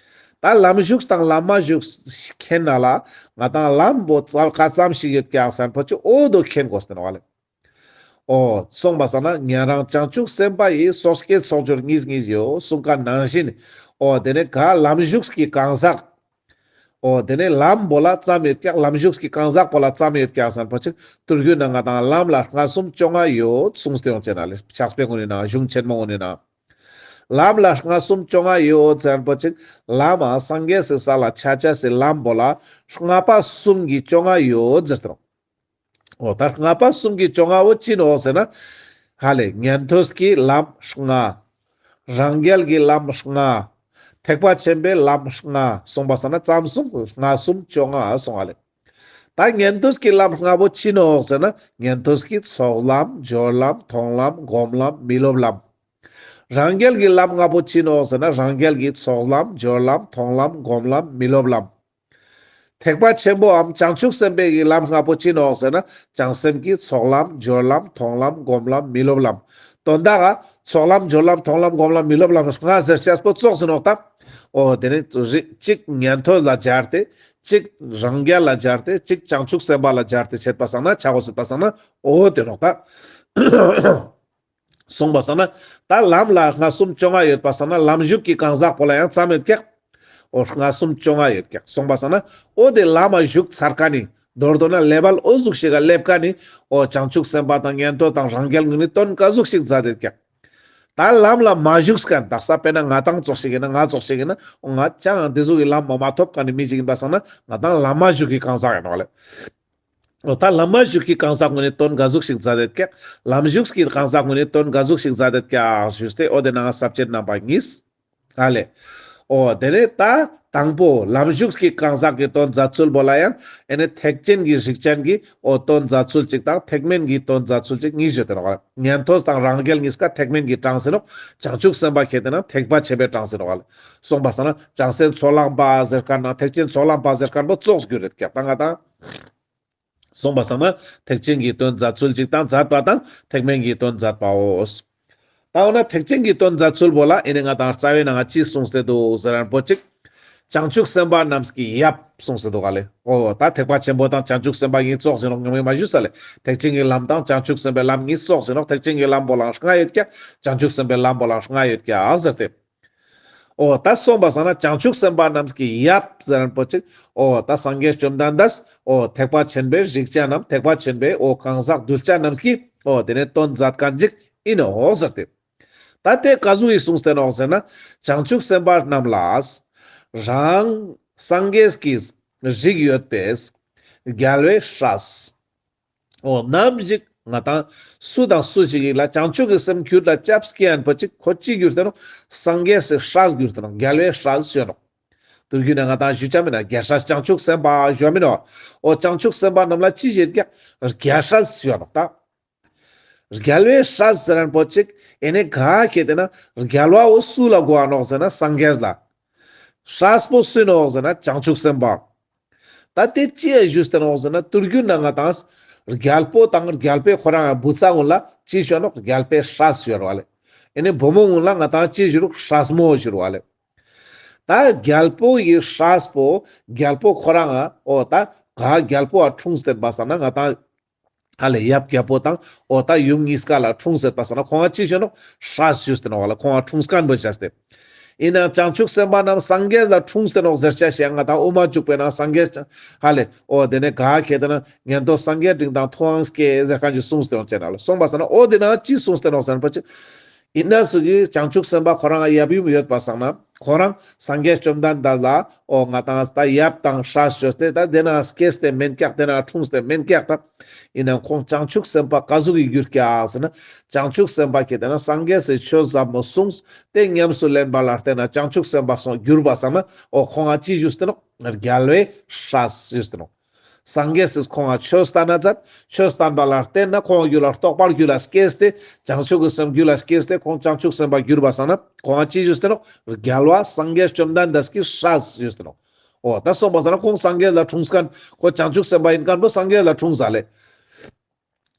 ད་ལམ་ཞུགས་དང་ལམ་མ་ཞུགས་མཁྱེན་ན་ལ་ང་དང་ལམ་པོ་ཙམ་ག་ཙམ་ཞིག་ཡོད་ཀྱག་ཟེར་ན་པོ་ཅིག་འོ་དོ་མཁྱེན་དགོས་ཏེ་ནོག་ལེ། འོ་སོང་པ་སང་ན་ཉན་རང་བྱང་ཆུབ་སེམས་དཔའ་ཡི་སོ་སྐྱེ་ཚོགས་སྦྱོར་གཉིས་གཉིས་ཡོད་གསུངས་ཀ་ནང་བཞིན། འོ་དེ་ནས་ག་ལམ་ཞུགས་ཀྱི་གང་ཟག་འོ་དེ་ནས་ལམ་པོ་ལ་ཙམ་ཡོད་ཀྱག་ལམ་ཞུགས་ཀྱི་གང་ཟག་པོ་ལ་ཙམ་ཡོད་ཀྱག་ཟེར་ན་པོ་ཅིག་ཏུར་རྒྱུད་ན་ང་དང་ལམ་ལ་ལྔ་གསུམ་བཅོ་ལྔ་ཡོད་གསུངས་ཏེ་ཡོང་ཅེ་ན་ལེ། ཕྱག་དཔེ་ངོ་ནས་ན་གཞུང་ཆེན་མོ་ངོ་ནས་ན། ལམ་ལ་ལྔ་གསུམ་བཅོ་ལྔ་ཡོད་ཟེར་ན་པོ་ཅིག་ལམ་མ་སངས་རྒྱས་སི་ས་ལ་ཆ་ཆ་སི་ལམ་པོ་ལ་ལྔ་པ་གསུམ་གྱི་བཅོ་ལྔ་ཡོད་ཟེར་ཏེ་ནོག་འོ་ད་ལྔ་པ་གསུམ་གྱི་བཅོ་ལྔ་བོ་ཅི་ནོག་ཟེར་ན། ཧ་ལེ་ཉན་ཐོས་ཀྱི་ལམ་ལྔ། རང་རྒྱལ་གྱི་ལམ་ལྔ། ཐེག་པ་ཆེན་པོའི་ལམ་ལྔ་སོང་པ་སང་ན་ཙམ་གསུམ་ལྔ་གསུམ་བཅོ་ལྔ་སོང་ང་ལེ། ད་ཉན་ཐོས་ཀྱི་ལམ་ལྔ་པོ་ཅི་ནོག་ཟེར་ན་ཉན་ཐོས་ཀྱི་ཚོགས་ལམ་སྦྱོར་ལམ་མཐོང་ལམ་སྒོམ་ལམ་མི་སློབ་ལམ། རང་རྒྱལ་གྱི་ལམ་ལྔ་པོ་ཅི་ནོག་ཟེར་ན་རང་རྒྱལ་གྱི་ཚོགས་ལམ་སྦྱོར་ལམ་མཐོང་ལམ་སྒོམ་ལམ་མི་སློབ་ལམ། ཐེག་པ་ཆེན་པོའམ་བྱང་ཆུབ་སེམས་དཔའི་གི་ལམ་ལྔ་པོ་ཅི་ནོག་ཟེར་ན་བྱང་སེམས་ཀྱི་ཚོགས་ལམ་སྦྱོར་ལམ་མཐོང་ལམ་སྒོམ་ལམ་མི་སློབ་ལམ། དོན་དག་ག་ཚོགས་ལམ་སྦྱོར་ལམ་མཐོང་ལམ་སྒོམ་ལམ་མི་སློབ་ལམ་ལྔ་ཟེར་ཅེས་པོ་ཙོགས་ཟེར་ནོག་ད། འོ་དེ་ནས་རི་གཅིག་ཉན་ཐོས་ལ་སྦྱར་ཏེ་གཅིག་རང་རྒྱལ་ལ་སྦྱར་ཏེ་གཅིག་བྱང་ཆུབ་སེམས་དཔའ་ལ་སྦྱར་ཏེ་བྱེད་པ་སང་ན་ཆ་གོས་ཟེར་པ་སང་ན་འོ་དེ་ནོག་ད། སོང་པ་སང་ན་ད་ལམ་ལ་ལྔ་གསུམ་བཅོ་ལྔ་ཡོད་པ་སང་ན་ལམ་ཞུགས་ཀྱི་གང་ཟག་པོ་ལ་ཡང་ཙམ་ཡོད་ཀྱག་འོ་ལྔ་གསུམ་བཅོ་ལྔ་ཡོད་ཀྱག་སོང་པ་སང་ན་འོ་དེ་ལམ་མ་ཞུགས་ཚར་ཀ་ནི་མདོར་བསྡུ་ན་ལེ་བལ་འོ་ཟུག་ཞིག་ག་སླེབས་ཀ་ནི་འོ་བྱང་ཆུབ་སེམས་དཔའ་དང་ཉན་ཐོས་དང་རང་རྒྱལ་ངུན་ནི་དོན་ག་ཟུག་ཞིག་མཛད་དེ་ཀྱག་ད་ལམ་ལ་མ་ཞུགས་ཀ་ནི་དག་ས་དཔེར་ན་ང་དང་ཙོགས་ཞིག་ཡིན་ན་ང་ཙོགས་ཞིག་ཡིན་ན་འོ་ང་ཅང་དེ་ཟུག་གི་ལམ་མ་མ་ཐོབ་ཀ་ནི་མི་ཞིག་ཡིན་པ་སང་ན་ང་དང་ལམ་མ་ཞུགས་ཀྱི་གང་ཟག་ཡིན་ནོག་ལེ། འོ་ད་ལམ་མ་ཞུགས་ཀྱི་གང་ཟག་ངུན་ནི་དོན་ག་ཟུག་ཞིག་མཛད་དེ་ཀྱག་ལམ་ཞུགས་ཀྱི་གང་ཟག་ངུན་ནི་དོན་ག་ཟུག་ཞིག་མཛད་དེ་ཀྱག་ཞུས་ཏེ་འོ་དེ་ནང་ས་བཅད་རྣམ་པ་གཉིས། ཧ་ལེ། འོ་དེ་ནས་ད་དང་པོ་ལམ་ཞུགས་ཀྱི་གང་ཟག་གི་དོན་མཛད་ཚུལ་པོ་ལ་ཡང་ཨེ་ནས་ཐེག་ཆེན་གྱི་རིགས་ཅན་གྱི་འོ་དོན་མཛད་ཚུལ་གཅིག་དང་ཐེག་དམན་གྱི་དོན་མཛད་ཚུལ་གཅིག་གཉིས་ཡོད་དེ་ནོག་ལེ། ཉན་ཐོས་དང་རང་རྒྱལ་གཉིས་ཀ་ཐེག་དམན་གྱི་གྲངས་ཟེར་ནོག་བྱང་ཆུབ་སེམས་དཔའ་ཁྱེད་དེ་ན་ཐེག་པ་ཆེན་པོའི་གྲངས་ཟེར་ནོག་ལེ། སོང་པ་སང་ན་བྱང་སེམས་ཚོགས་ལམ་པ་ཟེར་མཁན་ན་ཐེག་ཆེན་ཚོགས་ལམ་པ་ཟེར་མཁན་པོ་ཙོགས་གྱུར་རེད་ཀྱག་ད་ང་དང་། སོང་པ་སང་ན་ཐེག་ཆེན་གྱི་དོན་མཛད་ཚུལ་གཅིག་དང་མཛད་པ་དང་ཐེག་དམན་གྱི་དོན་མཛད་པའོ། ད་འོ་ན་ཐེག་ཆེན་གྱི་དོན་མཛད་ཚུལ་པོ་ལ་ཨེ་ནི་ང་དང་རྩ་བའི་ནང་ཅི་གསུངས་ཏེ་འདུག་ཟེར་ན་པོ་ཅིག་བྱང་ཆུབ་སེམས་དཔའ་རྣམས་ཀྱི་ཡབ་གསུངས་ཏེ་འདུག་ག་ལེ། འོ་ད་ཐེག་པ་ཆེན་པོ་དང་བྱང་ཆུབ་སེམས་དཔའ་གཉིས་ཙོགས་ཟེར་ནོག་ངས་མ་ཞུས་ས་ལེ། ཐེག་ཆེན་གྱི་ལམ་དང་བྱང་ཆུབ་སེམས་དཔའི་ལམ་གཉིས་ཙོགས་ཟེར་ནོག་ཐེག་ཆེན་གྱི་ལམ་པོ་ལ་ལྔ་ཡོད་ཀྱག་བྱང་ཆུབ་སེམས་དཔའི་ལམ་པོ་ལ་ལྔ་ཡོད་ཀྱག་ཟེར་ཏེ། འོ་ད་སོང་པ་སང་ན་བྱང་ཆུབ་སེམས་དཔའ་རྣམས་ཀྱི་ཡབ་ཟེར་ན་པོ་ཅིག་འོ་ད་སངས་རྒྱས་བཅོམ་ལྡན་འདས་འོ་ཐེག་པ་ཆེན་པོའི་རིགས་ཅན་ནམ་ཐེག་པ་ཆེན་པོའི་འོ་གང་ཟག་གདུལ་བྱ་རྣམས་ཀྱི་འོ་དེ་ནས་དོན་མཛད་མཁན་ཅིག་ཡིན་ནོག་ཟེར་ཏེ། ད་དེ་ག་ཟུག་གི་གསུངས་ཏེ་ནོག་ཟེར་ན་བྱང་ཆུབ་སེམས་དཔའ་རྣམས་ལ་རང་སངས་རྒྱས་ཀྱི་རིགས་ཡོད་པས་རྒྱལ་བའི་སྲས། འོ་ནམ་ཞིག་ང་དང་སུ་དང་སུ་ཞིག་ཡིན་ལ་བྱང་ཆུབ་ཀྱི་སེམས་རྒྱུད་ལ་སྐྱབས་སྐྱེ་ཡན་པོ་ཅིག་ཁོ་ཅི་གྱུར་ཏེ་ནོག་སངས་རྒྱས་སི་སྲས་གྱུར་ཏེ་ནོག་རྒྱལ་བའི་སྲས་ཞུ་ནོག་དུས་རྒྱུན་ན་ང་དང་ཞུ་ཆ་མེད་ན་རྒྱལ་སྲས་བྱང་ཆུབ་སེམས་དཔའ་ཞུ་མེད་ནོག་འོ་བྱང་ཆུབ་སེམས་དཔའ་རྣམས་ལ་ཅི་ཞུ་ཀྱག་རྒྱལ་སྲས་ཞུ་ནོག་ད། རྒྱལ་བའི་སྲས་ཟེར་ན་པོ་ཅིག་ཨེ་ནི་ག་ཁྱེད་དེ་ན་རྒྱལ་བ་འོ་སུ་ལ་གོ་འ་ནོག་ཟེར་ན་སངས་རྒྱས་ལ། སྲས་པོ་སུ་ནོག་ཟེར་ན་བྱང་ཆུབ་སེམས་དཔའ། ད་དེ་ཅི་ཡ་ཞུས་ཏེ་ནོག་ཟེར་ན་དུས་རྒྱུན་ན་ང་དང་རྒྱལ་པོ་དང་རྒྱལ་པོའི་ཁོ་རང་བུ་ཚ་ཀུན་ལ་ཅི་ཞུ་ནོག་རྒྱལ་པོའི་སྲས་ཞུ་ར་བ་ལེ། ཨེ་ནི་བུ་མོ་ཀུན་ལ་ང་དང་ཅི་ཞུ་རུག་སྲས་མོ་ཞུ་ར་བ་ལེ། ད་རྒྱལ་པོ་ཡི་སྲས་པོ་རྒྱལ་པོ་ཁོ་རང་ང་འོ་ད་ག་རྒྱལ་པོ་ཨ་འཁྲུངས་ཏེ་པ་སང་ན་ང་དང་ཧ་ལེ་ཡབ་རྒྱལ་པོ་དང་འོ་ད་ཡུམ་གཉིས་ཀ་ལ་འཁྲུངས་ཏེ་པ་སང་ན་ཁོང་ང་ཅི་ཞུ་ནོག་སྲས་ཞུས་ཏེ་ནོག་ལ་ཁོང་ང་འཁྲུངས་མཁན་པོ་བྱས་ཏེ། ཡིན་ནའང་བྱང་ཆུབ་སེམས་དཔའ་རྣམས་སངས་རྒྱས་ལ་འཁྲུངས་ཏེ་ནོག་ཟེར་ཆ་ཞིག་ཡང་ང་དང་དབུ་མ་འཇུག་པའི་ནང་སངས་རྒྱས་ཧ་ལེ་འོ་དེ་ནས་ག་ཁྱེད་དེ་ན་ཉན་ཐོས་སངས་རྒྱས་འབྲིང་དང་ཐུབ་དབང་སྐྱེས་ཟེར་མཁན་ཅིག་གསུངས་ཏེ་ཡོང་ཅེ་ན་ལ་སོང་པ་སང་ན་འོ་དེ་ནང་ཅི་གསུངས་ཏེ་ནོག་ཟེར་ན་པོ་ཅིག་ཡིན་ན་སུ་གི་བྱང་ཆུབ་སེམས་དཔའ་ཁོ་རང་ཡབ་ཡུམ་ཡོད་པ་སང་ན་ཁོ་རང་སངས་རྒྱས་བཅོམ་ལྡན་འདས་ལ་འོ་ང་དང་ད་ཡབ་དང་སྲས་ཞུས་ཏེ་ད་དེ་ན་སྐྱེས་ཏེ་མེན་ཀྱག་དེ་ན་འཁྲུངས་ཏེ་མེན་ཀྱག་ད། ཡིན་ནའང་ཁོང་བྱང་ཆུབ་སེམས་དཔའ་ག་ཟུག་གི་གྱུར་ཀྱག་ཟེར་ན་བྱང་ཆུབ་སེམས་དཔའ་ཁྱེད་དེ་ན་སངས་རྒྱས་སི་ཆོས་ཟབ་མོ་གསུངས་ཏེ་ཉམས་སུ་ལེན་པ་ལ་བརྟེན་ན་བྱང་ཆུབ་སེམས་དཔའ་སོང་གྱུར་པ་སང་ན་འོ་ཁོང་ང་ཅི་ཞུས་ཏེ་ནོག་རྒྱལ་བའི་སྲས་ཞུས་ཏེ་ནོག་སངས་རྒྱས་སི་ཁོང་ང་ཆོས་བསྟན་ན་མཛད། ཆོས་བསྟན་པ་ལ་བརྟེན་ན་ཁོང་རྒྱུད་ལ་རྟོགས་པ་རྒྱུད་ལ་སྐྱེས་ཏེ་བྱང་ཆུབ་ཀྱི་སེམས་རྒྱུད་ལ་སྐྱེས་ཏེ་ཁོང་བྱང་ཆུབ་སེམས་དཔའ་གྱུར་པ་སང་ན་ཁོང་ང་ཅི་ཞུས་ཏེ་ནོག་རྒྱལ་བ་སངས་རྒྱས་བཅོམ་ལྡན་འདས་ཀྱི་སྲས་ཞུས་ཏེ་ནོག་འོ་ད་སོང་པ་སང་ན་ཁོང་སངས་རྒྱས་ལ་འཁྲུངས་མཁན་ཁོ་བྱང་ཆུབ་སེམས་དཔའ་ཡིན་མཁན་པོ་སངས་རྒྱས་ལ་འཁྲུངས་ས་ལེ།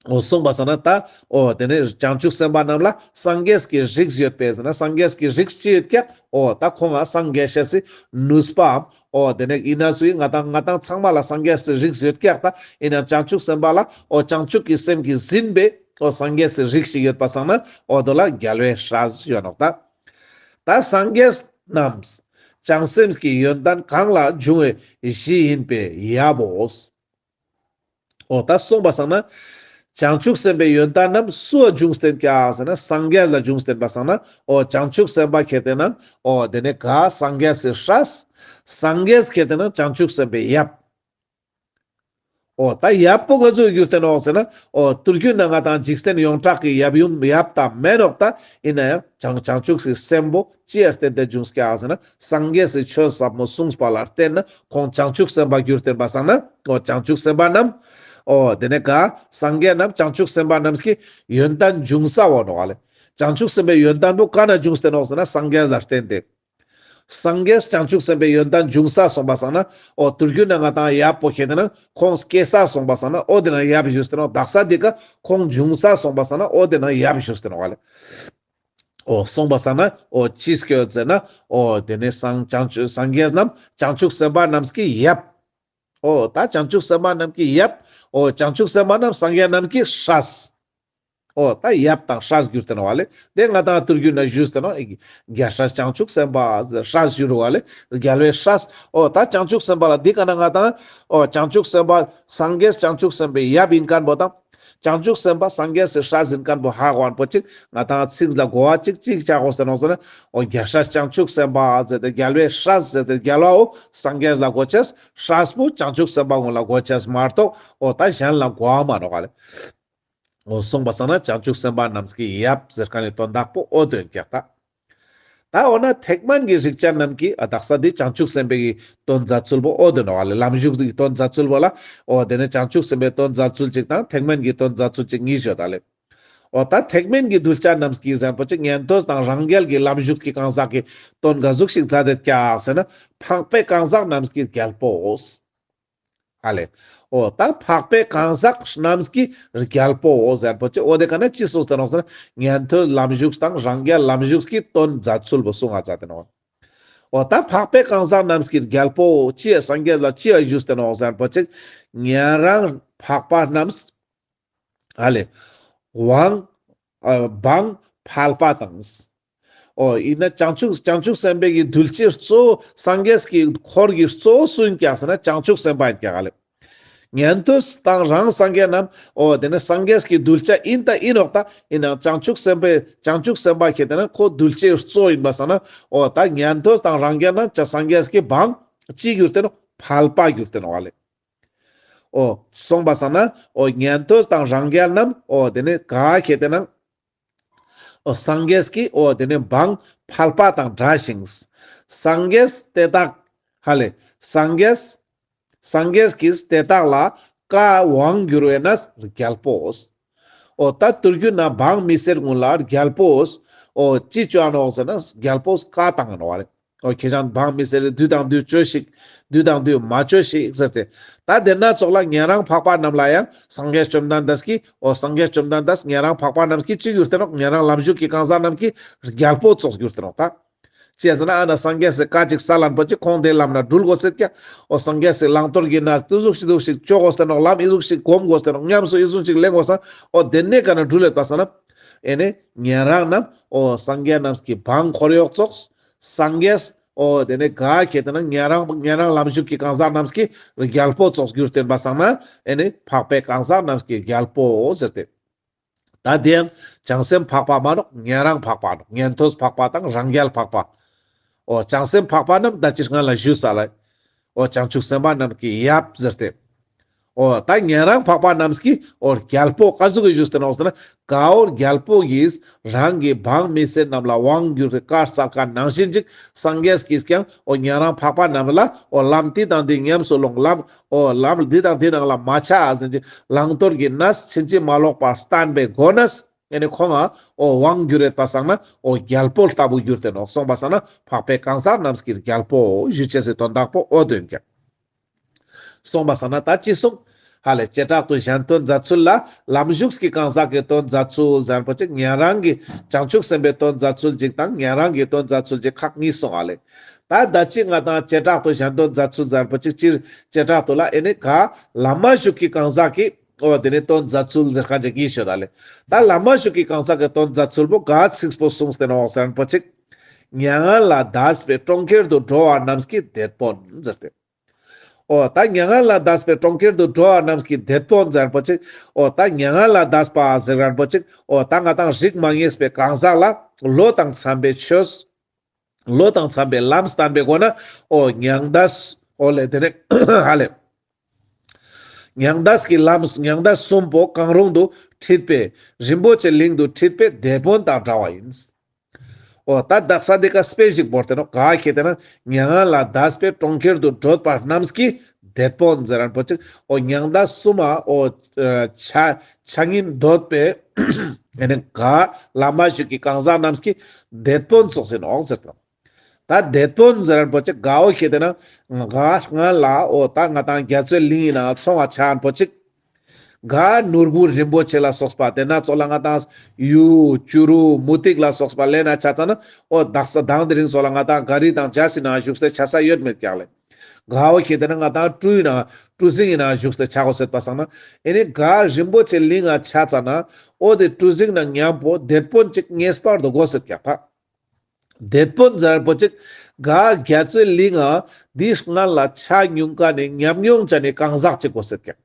འོ་གསུངས་པ་སང་ན་ད་འོ་དེ་ནས་བྱང་ཆུབ་སེམས་དཔའ་རྣམས་ལ་སངས་རྒྱས་ཀྱི་རིགས་ཡོད་པས་ཟེར་ན་སངས་རྒྱས་ཀྱི་རིགས་ཅི་ཡོད་ཀྱག། འོ་ད་ཁོང་ང་སངས་རྒྱས་ཤེས་སི་ནུས་པའམ་འོ་དེ་ནས་ཡིན་ན་སུ་ཡིན་ང་དང་ང་དང་ཚང་མ་ལ་སངས་རྒྱས་སི་རིགས་ཡོད་ཀྱག། ད་ཡིན་ན་བྱང་ཆུབ་སེམས་དཔའ་ལ་འོ་བྱང་ཆུབ་ཀྱི་སེམས་ཀྱིས་ཟིན་པའི་འོ་སངས་རྒྱས་སི་རིགས་ཤིག་ཡོད་པ་སང་ན་འོ་དོ་ལ་རྒྱལ་བའི་སྲས་ཡོད་ནོག་ད། ད་སངས་རྒྱས་རྣམས་བྱང་སེམས་ཀྱི་ཡོན་ཏན་གང་ལ་འབྱུང་བའི་གཞི་ཡིན་པས་ཡབ་བོ། འོ་ད་གསུངས་པ་སང་ན། བྱང་ཆུབ་སེམས་དཔའི་ཡོན་ཏན་རྣམས་སུ་འབྱུང་སྟེ་ཀྱག་ཟེར་ན་སངས་རྒྱས་ལ་འབྱུང་སྟེ་པ་སང་ན་འོ་བྱང་ཆུབ་སེམས་དཔའ་ཁྱེར་ཏེ་ན་འོ་དེ་ནས་ག་སངས་རྒྱས་སི་སྲས། སངས་རྒྱས་ཁྱེར་ཏེ་ན་བྱང་ཆུབ་སེམས་དཔའི་ཡབ། འོ་ད་ཡབ་པོ་ག་ཟུག་གྱུར་ཏེ་ནོག་ཟེར་ན་འོ་དུས་རྒྱུན་ན་ང་དང་འཇིག་རྟེན་ཡོངས་གྲགས་ཀྱི་ཡབ་ཡུམ་ཡབ་དང་མེན་ནོག། ད་ཡིན་ན་ཡང་བྱང་བྱང་ཆུབ་སི་སེམས་པོ་ཅི་ཡ་བརྟེན་ཏེ་འབྱུང་སྐྱ་ཟེར་ན་སངས་རྒྱས་སི་ཆོས་ཟབ་མོ་གསུངས་པ་ལ་བརྟེན་ན་ཁོང་བྱང་ཆུབ་སེམས་དཔའ་གྱུར་ཏེ་པ་སང་ན་འོ་བྱང་ཆུབ་སེམས་དཔའ་རྣམས་འོ་དེ་ནས་ག་སངས་རྒྱས་རྣམས་བྱང་ཆུབ་སེམས་དཔའ་རྣམས་ཀྱི་ཡོན་ཏན་འབྱུང་ས་འོ་ནོག་ལེ། བྱང་ཆུབ་སེམས་དཔའི་ཡོན་ཏན་པོ་ག་ན་འབྱུང་སྟེ་ནོག་ཟེར་ན་སངས་རྒྱས་ལ་བརྟེན་ཏེ། སངས་རྒྱས་བྱང་ཆུབ་སེམས་དཔའི་ཡོན་ཏན་འབྱུང་ས་སོང་པ་སང་ན་འོ་དུས་རྒྱུན་ན་ང་དང་ཡབ་པོ་ཁྱེར་ཏེ་ན་ཁོང་སྐྱེ་ས་སོང་པ་སང་ན་འོ་དེ་ན་ཡབ་བཞུགས་ཏེ་ནོག། དག་ས་དེ་ཀ་ཁོང་འབྱུང་ས་སོང་པ་སང་ན་འོ་དེ་ན་ཡབ་བཞུགས་ཏེ་ནོག་ལེ། འོ་སོང་པ་སང་ན་འོ་ཅི་སྐྱོད་ཟེར་ན་འོ་དེ་ནས་སངས་བྱང་ཆུབ་སངས་རྒྱས་རྣམས་བྱང་ཆུབ་སེམས་དཔའ་རྣམས་ཀྱི་ཡབ། འོ་ད་བྱང་ཆུབ་སེམས་དཔའ་རྣམས་ཀྱི་ཡབ། འོ་བྱང་ཆུབ་སེམས་དཔའ་རྣམས་སངས་རྒྱས་རྣམས་ཀྱི་སྲས། འོ་ད་ཡབ་དང་སྲས་གྱུར་ཏེ་ནོག་ལེ། དེ་ང་དང་དུས་རྒྱུན་ན་ཞུས་ཏེ་ནོག། རྒྱལ་སྲས་བྱང་ཆུབ་སེམས་དཔའ་སྲས་ཞུ་རུ་བ་ལེ། རྒྱལ་བའི་སྲས། འོ་ད་བྱང་ཆུབ་སེམས་དཔའ་ལ་འདི་ཀ་ན་ང་དང་འོ་བྱང་ཆུབ་སེམས་དཔའ་སངས་རྒྱས་བྱང་ཆུབ་སེམས་དཔའི་ཡབ་ཡིན་མཁན་པོ་དང་། བྱང་ཆུབ་སེམས་དཔའ་སངས་རྒྱས་སི་སྲས་ཡིན་མཁན་པོ་ཧ་གོ་མཁན་པོ་ཅིག་ང་དང་ཚིག་ལ་གོ་བ་ཅིག་ཅིག་ཆ་གོ་ཟེར་ནོག་ཟེར་ན། འོ་རྒྱལ་སྲས་བྱང་ཆུབ་སེམས་དཔའ་ཟེར་ཏེ་རྒྱལ་བའི་སྲས་ཟེར་ཏེ་རྒྱལ་བའོ་སངས་རྒྱས་ལ་གོ་ཆེས། སྲས་པོ་བྱང་ཆུབ་སེམས་དཔའ་ངོ་ལ་གོ་ཆེས་མ་གཏོགས་འོ་ད་གཞན་ལ་གོ་བ་མ་ནོག་ལེ། འོ་སོང་པ་སང་ན་བྱང་ཆུབ་སེམས་དཔའ་རྣམས་ཀྱི་ཡབ་ཟེར་མཁན་ནི་དོན་དག་པོ་འོ་དོན་ཀྱག་ད། ད་འོ་ན་ཐེག་དམན་གྱི་རིགས་ཅན་རྣམས་ཀྱི་ཨ་དག་ས་འདི་བྱང་ཆུབ་སེམས་དཔའི་གི་དོན་མཛད་ཚུལ་པོ་འོ་དོན་འོ་ལེ། ལམ་ཞུགས་ཀྱི་དོན་མཛད་ཚུལ་པོ་ལ་འོ་དེ་ནས་བྱང་ཆུབ་སེམས་དཔའི་དོན་མཛད་ཚུལ་ཅིག་དང་ཐེག་དམན་གྱི་དོན་མཛད་ཚུལ་ཅིག་གཉིས་ཡོད་ད་ལེ། འོ་ད་ཐེག་དམན་གྱི་གདུལ་བྱ་རྣམས་ཀྱི་ཟེར་པོ་ཅིག་ཉན་ཐོས་དང་རང་རྒྱལ་གྱི་ལམ་ཞུགས་ཀྱི་གང་ཟག་གི་དོན་ག་ཟུག་ཞིག་མཛད་དེ་ཀྱག་ཟེར་ན་འཕགས་པའི་གང་ཟག་རྣམས་ཀྱི་རྒྱལ་པོའོ། ཨ་ལེ། འོ་ད་འཕགས་པའི་གང་ཟག་རྣམས་ཀྱི་རྒྱལ་པོའོ་ཟེར་པོ་ཅི་འོ་དེ་ཀ་ན་ཅི་གསུངས་ཏེ་ནོག་ཟེར་ན་ཉན་ཐོས་ལམ་ཞུགས་དང་རང་རྒྱལ་ལམ་ཞུགས་ཀྱི་དོན་མཛད་ཚུལ་པོ་གསུང་ང་མཛད་དེ་ནོག། འོ་ད་འཕགས་པའི་གང་ཟག་རྣམས་ཀྱི་རྒྱལ་པོའོ་ཅི་ཡ་སངས་རྒྱས་ལ་ཅི་ཡ་ཞུས་ཏེ་ནོག་ཟེར་པོ་ཅི་ཉན་རང་འཕགས་པ་རྣམས་ཨ་ལེ། དབང་ཨ་འབངས་ཕལ་པ་དང་། འོ་ཡིན་ན་བྱང་ཆུབ་བྱང་ཆུབ་སེམས་དཔའི་གི་གདུལ་བྱའི་གཙོ་བོ་སངས་རྒྱས་ཀྱི་འཁོར་གྱི་གཙོ་བོ་སུ་ཡིན་ཀྱག་ཟེར་ན་བྱང་ཆུབ་སེམས་དཔའ་ཡིན་ཀྱག་ལེ། ཉན་ཐོས་དང་རང་སངས་རྒྱས་རྣམས་འོ་དེ་ནི་སངས་རྒྱས་ཀྱི་གདུལ་བྱ་ཡིན་ད་ཡིན་ནོག་ད་ཡིན་ན་བྱང་ཆུབ་སེམས་དཔའི་བྱང་ཆུབ་སེམས་དཔའ་ཁྱེར་ཏེ་ན་ཁོ་གདུལ་བྱའི་གཙོ་བོ་ཡིན་པ་སང་ན་འོ་ད་ཉན་ཐོས་དང་རང་རྒྱལ་རྣམས་ཀྱང་སངས་རྒྱས་ཀྱི་འབངས་ཅི་གྱུར་ཏེ་ནོག་ཕལ་པ་གྱུར་ཏེ་ནོག་ལེ། འོ་སོང་པ་སང་ན་འོ་ཉན་ཐོས་དང་རང་རྒྱལ་རྣམས་འོ་དེ་ནི་ག་ཁྱེར་ཏེ་ན། འོ་སངས་རྒྱས་ཀྱི་འོ་དེ་ནི་འབངས་ཕལ་པ་དང་འདྲ་ཞིང་། སངས་རྒྱས་དེ་དག་ཧ་ལེ། སངས་རྒྱས་སངས་རྒྱས་ཀྱིས་དེ་དག་ལ་བཀའ་དབང་བསྒྱུར་བས་ན་རྒྱལ་པོའོ། འོ་ད་དུས་རྒྱུན་ན་འབངས་མི་སེར་ཀུན་ལ་རྒྱལ་པོའོ། འོ་ཅི་ཅོ་ནོག་ཟེར་ན་རྒྱལ་པོས་བཀའ་བཏང་ནོག་ལེ། འོ་ཁྱེད་ཅག་འབངས་མི་སེར་དུས་དང་དུས་ཅོས་ཤིག། དུས་དང་དུས་མ་ཅོས་ཤིག་ཟེར་ཏེ། ད་དེ་ན་ཙོགས་ལ་ཉན་རང་འཕགས་པ་རྣམས་ལ་ཡང་སངས་རྒྱས་བཅོམ་ལྡན་འདས་ཀྱིས་འོ་སངས་རྒྱས་བཅོམ་ལྡན་འདས་ཉན་རང་འཕགས་པ་རྣམས་ཀྱི་ཅི་གྱུར་ཏེ་ནོག་ཉན་རང་ལམ་ཞུགས་ཀྱི་གང་ཟག་རྣམས་ཀྱི་རྒྱལ་པོ་ཙོགས་གྱུར་ཏེ་ནོག་ད། ཅི་ཟེར་ན་ཨ་ན་སངས་རྒྱས་སི་བཀའ་ཅིག་སལ་ལན་པོ་ཅིག་ཁོང་དེ་ལམ་ན་འགྲུལ་དགོས་ཟེར་ཀྱག། འོ་སངས་རྒྱས་སི་བླང་དོར་གྱི་ན་དུ་ཟུག་ཤིག་དུ་ཟུག་ཤིག་ཅོ་དགོས་ཏེ་ནོག་ལམ་ཨི་ཟུག་ཤིག་གོམ་དགོས་ཏེ་ནོག་ཉམས་སུ་ཨི་ཟུག་ཤིག་ལེན་དགོས་ས་འོ་དེ་ནས་ག་ན་འགྲུལ་ལེད་པ་སང་ན། ཨེ་ནི་ཉན་རང་རྣམས་འོ་སངས་རྒྱས་རྣམས་ཀྱི་འབངས་འཁོར་གཡོག་ཙོགས། སངས་རྒྱས་འོ་དེ་ནས་ག་ཁྱེར་ཏེ་ན་ཉན་རང་ཉན་རང་ལམ་ཞུགས་ཀྱི་གང་ཟག་རྣམས་ཀྱི་རྒྱལ་པོ་ཙོགས་གྱུར་ཏེ་ཡིན་པ་སང་ན་ཨེ་ནི་འཕགས་པའི་གང་ཟག་རྣམས་ཀྱི་རྒྱལ་པོའོ་ཟེར་ཏེ། ད་དེ་ཡང་བྱང་སེམས་འཕགས་པ་མ་ནོག་ཉན་རང་འཕགས་པ་ནོག་ཉན་ཐོས་འཕགས་པ་དང་རང་རྒྱལ་འཕགས་པ། འོ་བྱང་སེམས་འཕགས་པ་རྣམས་ད་ཅི་སྔ་ལ་ཞུས་ས་ལ། འོ་བྱང་ཆུབ་སེམས་དཔའ་རྣམས་ཀྱི་ཡབ་ཟེར་ཏེ། འོ་ད་ཉན་རང་འཕགས་པ་རྣམས་ཀྱི་འོ་རྒྱལ་པོ་ག་ཟུག་གི་ཞུས་ཏེ་ནོག་ཟེར་ན་ག་འོ་རྒྱལ་པོ་གིས་རང་གི་འབངས་མི་སེར་རྣམས་ལ་དབང་བསྒྱུར་ཏེ་བཀའ་སྩལ་མཁན་ནང་བཞིན་ཅིག་སངས་རྒྱས་ཀྱིས་ཀྱང་འོ་ཉན་རང་འཕགས་པ་རྣམས་ལ་འོ་ལམ་འདི་དང་འདི་ཉམས་སུ་ལོངས་ལམ་འོ་ལམ་འདི་དང་འདི་ནང་ལ་མ་ཆ་ཟེར་ཅིག་བླང་དོར་གྱི་གནས་ཕྱིན་ཅི་མ་ལོག་པར་བསྟན་པའི་སྒོ་ནས། ཨེ་ནི་ཁོང་ང་འོ་དབང་བསྒྱུར་ཡོད་པ་སང་ན་འོ་རྒྱལ་པོ་ལྟ་བུ་གྱུར་ཏེ་ནོག་སོང་པ་སང་ན་འཕགས་པའི་གང་ཟག་རྣམས་ཀྱི་རྒྱལ་པོ་ཞུ་ཅེས་སི་དོན་དག་པོ་འོ་དོན་ཀྱང་། སོང་པ་སང་ན་ད་ཅི་གསུངས། ཧ་ལེ་བྱེ་བྲག་ཏུ་གཞན་དོན་མཛད་ཚུལ་ལ་ལམ་ཞུགས་ཀྱི་གང་ཟག་གི་དོན་མཛད་ཚུལ་ཟེར་ཁན་པོ་ཅིག་ཉན་རང་གི་བྱང་ཆུབ་སེམས་དཔའི་དོན་མཛད་ཚུལ་ཅིག་དང་ཉན་རང་གི་དོན་མཛད་ཚུལ་ཅིག་ཁག་གཉིས་སོང་ཧ་ལེ། ད་ད་ཅི་ང་དང་བྱེ་བྲག་ཏུ་གཞན་དོན་མཛད་ཚུལ་ཟེར་ཁན་པོ་ཅིག་སྤྱིར་བྱེ་བྲག་ཏུ་ལ་ཨེ་ནི་ག་ལམ་མ་ཞུགས་ཀྱི་གང་ཟག་གི་འོ་དེ་ནི་དོན་མཛད་ཚུལ་ཟེར་ཁན་ཅིག་གི་ཤོད་ད་ལེ། ད་ལམ་མ་ཞུགས་ཀྱི་གང་ཟག་གི་དོན་མཛད་ཚུལ་པོ་ག་ཚིགས་པོ་གསུངས་ཏེ་ནོག་ཟེར་ཁན་པོ་ཅིག་མྱ་ངན་ལས་འདས་པའི་གྲོང་ཁྱེར་དུ་འགྲོ་བ་རྣམས་ཀྱི་དེད་དཔོན་ཟེར་ཏེ། འོ་ད་མྱ་ངན་ལས་འདས་པའི་གྲོང་ཁྱེར་དུ་འགྲོ་བ་རྣམས་ཀྱི་དེད་དཔོན་ཟེར་ཁན་པོ་ཅིག་འོ་ད་མྱ་ངན་ལས་འདས་པ་ཟེར་ཁན་པོ་ཅིག་འོ་ད་ང་དང་རིགས་མ་ངེས་པའི་གང་ཟག་ལ་བློ་དང་འཚམས་པའི་ཆོས། བློ་དང་འཚམས་པའི་ལམ་བསྟན་པའི་སྒོ་ནས་འོ་མྱང་འདས། འོ་ལེ་དེ་ནས་ཧ་ལེ། མྱང་འདས་ཀྱི་ལམ་མྱང་འདས་གསུམ་པོ་གང་རུང་དུ་ཁྲིད་པའི་རིན་པོ་ཆེ་གླིང་དུ་ཁྲིད་པའི་དེད་དཔོན་དང་འདྲ་བ་ཡིན། འོ་ད་དག་ས་འདི་ཀ་དཔེ་ཞིག་བོར་ཏེ་ནོག་ག་ཁེ་ཏེ་ན་མྱ་ངན་ལས་འདས་པའི་གྲོང་ཁྱེར་དུ་བགྲོད་པ་རྣམས་ཀྱི་དེད་དཔོན་ཟེར་ཁན་པོ་ཅིག་འོ་མྱང་འདས་གསུམ་མ་འོ་ཆ་ཆ་ཉིད་འདོད་པའི་ཨེ་ནི་ག་ལམ་མ་ཞུགས་ཀྱི་གང་ཟག་རྣམས་ཀྱི་དེད་དཔོན་ཙོགས་ཨིན་ནོག་ཟེར་ཏེ་ནོག་ད་དེད་དཔོན་ཟེར་ཁན་པོ་ཅིག་ག་འོ་ཁེ་ཏེ་ན་ག་སྔན་ལ་འོ་ད་ང་དང་རྒྱ་མཚོའི་གླིང་ཡིན་ན་ཚོང་བ་ཆ་ཁན་པོ་ཅིག་ག་ནོར་བུ་རིན་པོ་ཆེ་ལ་སོགས་པ་དེ་ན་ཙོགས་ལ་ང་དང་གཡུ་བྱུ་རུ་མུ་ཏིག་ལ་སོགས་པ་ལེན་ན་ཆ་ཙ་ན་འོ་དག་ས་དང་དེ་རིང་ཙོགས་ལ་ང་དང་ག་རི་དང་འཇའ་ཟེར་ན་བཞུགས་ཏེ་ཆ་ས་ཡོད་མེད་ཀྱག་ལེ། ག་འོ་ཁེ་ཏེ་ན་ང་དང་གྲུ་ཡིན་ན་གྲུ་གཟིངས་ཡིན་ན་བཞུགས་ཏེ་ཆ་གོས་ཟེར་པ་སང་ན་ཨེ་ནི་ག་རིན་པོ་ཆེ་གླིང་ང་ཆ་ཙ་ན་འོ་དེ་གྲུ་གཟིངས་ན་མཉམ་པོ་དེད་དཔོན་ཅིག་ངེས་པར་དུ་གོས་ཟེར་ཀྱག་ད། དེད་དཔོན་ཟེར་པོ་ཅིག་ག་རྒྱ་མཚོའི་གླིང་ང་འདི་སྔན་ལ་ཆ་མྱོང་ཀ་ནི་ཉམས་མྱོང་ཅན་ནི་གང་ཟག་ཅིག་གོས་ཟེར་ཀྱག་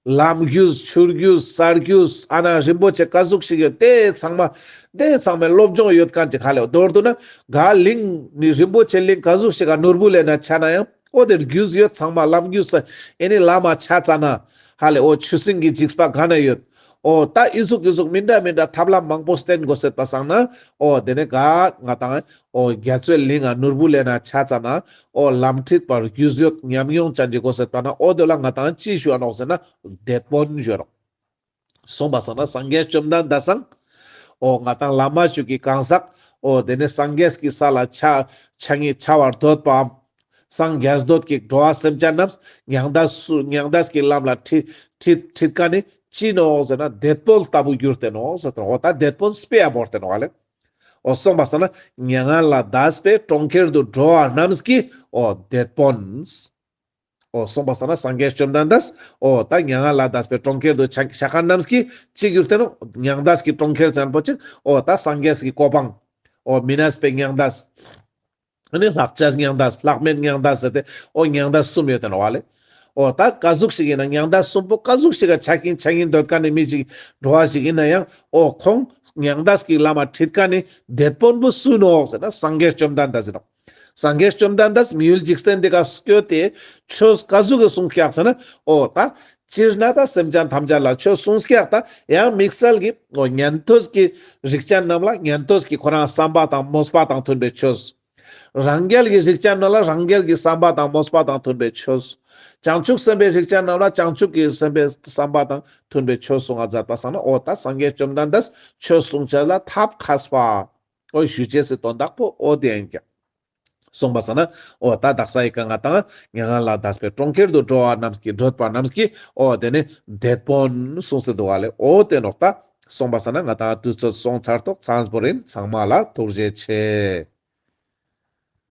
ལམ་རྒྱུས་ཆུ་རྒྱུས་ས་རྒྱུས་ཨ་ན་རིན་པོ་ཆེ་ག་ཟུག་ཞིག་ཡོད་དེ་ཚང་མ་དེ་ཚང་མའི་སློབ་སྦྱོང་ཡོད་མཁན་ཅིག་ཧ་ལེ། མདོར་བསྡུ་ན་ག་གླིང་ནི་རིན་པོ་ཆེ་གླིང་ག་ཟུག་ཞིག་ག་ནོར་བུ་ལེན་ན་ཆ་ན་ཡང་འོ་དེ་རྒྱུས་ཡོད་ཚང་མ་ལམ་རྒྱུས་ས་ཨེ་ནི་ལམ་མ་ཆ་ཙ་ན་ཧ་ལེ་འོ་ཆུ་སྲིན་གྱི་འཇིགས་པ་ག་ན་ཡོད། འོ་ད་ཨི་ཟུག་ཨི་ཟུག་མི་འདྲ་མི་འདྲ་ཐབས་ལམ་མང་པོ་བསྟེན་དགོས་ཟེར་པ་སང་ན་འོ་དེ་ནས་ག་ང་དང་འོ་རྒྱ་མཚོའི་གླིང་ང་ནོར་བུ་ལེན་ན་ཆ་ཙ་ན་འོ་ལམ་ཁྲིད་པར་རྒྱུས་ཡོད་ཉམས་མྱོང་ཅན་གྱི་དགོས་ཟེར་པ་ན་འོ་དེ་ལ་ང་དང་ཅི་ཞུ་འ་ནོག་ཟེར་ན་དེད་དཔོན་ཞུ་འ་ནོག་སོང་པ་སང་ན་སངས་རྒྱས་བཅོམ་ལྡན་འདས་སང་འོ་ང་དང་ལམ་མ་ཞུགས་ཀྱི་གང་ཟག་འོ་དེ་ནས་སངས་རྒྱས་ཀྱི་ས་ལ་ཆ་ཆ་ངེས་ཆ་བར་འདོད་པའམ། སངས་རྒྱས་འདོད་ཀྱི་འགྲོ་བ་སེམས་ཅན་རྣམས་མྱང་འདས་སུ་མྱང་འདས་ཀྱི་ལམ་ལ་ཁྲིད་ཁྲིད་ཁྲིད་མཁན་ནི་ཅི་ནོག་ཟེར་ན་དེད་དཔོན་ལྟ་བུ་གྱུར་ཏེ་ནོག་ཟེར་ཏེ་འོ་ད་དེད་དཔོན་དཔེ་ཡ་བོར་ཏེ་ནོག་ལེ། འོ་སོང་པ་སང་ན་མྱ་ངན་ལས་འདས་པའི་གྲོང་ཁྱེར་དུ་འགྲོ་བ་རྣམས་ཀྱི་འོ་དེད་དཔོན། འོ་སོང་པ་སང་ན་སངས་རྒྱས་བཅོམ་ལྡན་འདས་འོ་ད་མྱ་ངན་ལས་འདས་པའི་གྲོང་ཁྱེར་དུ་ཆ་ཆ་མཁན་རྣམས་ཀྱི་ཅི་གྱུར་ཏེ་ནོག་མྱང་འདས་ཀྱི་གྲོང་ཁྱེར་ཟེར་པོ་ཅིག་འོ་ད་སངས་རྒྱས་ཀྱི་གོ་འཕང་། འོ་མི་གནས་པའི་མྱང་འདས། ཨ་ནི་ལྷག་བཅས་མྱང་འདས་ལྷག་མེད་མྱང་འདས་ཟེར་ཏེ་འོ་མྱང་འདས་གསུམ་ཡོད་དེ་ནོག་ལེ། འོ་ད་ག་ཟུག་ཞིག་ཡིན་ན་མྱང་འདས་གསུམ་པོ་ག་ཟུག་ཞིག་ག་ཆ་གིན་ཆ་གིན་འདོད་མཁན་ནི་མི་ཅིག་འགྲོ་བ་ཞིག་ཡིན་ན་ཡང་འོ་ཁོང་མྱང་འདས་ཀྱི་ལམ་ལ་ཁྲིད་མཁན་ནི་དེད་དཔོན་པོ་སུ་ནོག་ཟེར་ན་སངས་རྒྱས་བཅོམ་ལྡན་འདས་ཟེར་ནོག་སངས་རྒྱས་བཅོམ་ལྡན་འདས་མི་ཡུལ་འཇིག་རྟེན་འདི་ཀ་སྐྱོད་དེ་ཆོས་ག་ཟུག་གི་གསུངས་ཀྱག་ཟེར་ན་འོ་ད་སྤྱིར་ན་ད་སེམས་ཅན་ཐམས་ཅད་ལ་ཆོས་གསུངས་ཀྱག་ད་ཡང་དམིགས་བསལ་གྱི་འོ་ཉན་ཐོས་ཀྱི་རིགས་ཅན་རྣམས་ལ་ཉན་ཐོས་ཀྱི་ཁོ་རང་བསམ་པ་དང་མོས་པ་དང་མཐུན་པའི་ཆོས། རང་རྒྱལ་གྱི་རིགས་ཅན་རྣམས་ལ་རང་རྒྱལ་གྱི་བསམ་པ་དང་མོས་པ་དང་མཐུན་པའི་ཆོས། བྱང་ཆུབ་སེམས་དཔའི་རིགས་ཅན་རྣམས་ལ་བྱང་ཆུབ་ཀྱི་སེམས་དཔའི་བསམ་པ་དང་མཐུན་པའི་ཆོས་གསུང་ང་མཛད་པ་སང་ན་འོ་ད་སངས་རྒྱས་བཅོམ་ལྡན་འདས་ཆོས་གསུང་བྱ་ལ་ཐབས་མཁས་པ། འོ་ཞུ་ཅེས་སི་དོན་དག་པོ་འོ་དེ་ཡིན་ཀྱག་སོང་པ་སང་ན་འོ་ད་དག་ས་ཡི་ཀ་ང་དང་མྱ་ངན་ལས་འདས་པའི་གྲོང་ཁྱེར་དུ་འགྲོ་བ་རྣམས་ཀྱི་བགྲོད་པ་རྣམས་ཀྱི་འོ་དེ་ནི་དེད་དཔོན་གསུངས་ཏེ་འདུག་ག་ལེ། འོ་དེ་ནོག་ད་སོང་པ་སང་ན་ང་དང་དུས་ཚོད་སོང་ཚར་ཏོག་ཚང་པོ་རིན་ཚང་མ་ལ་ཐུགས་རྗེ་ཆེ།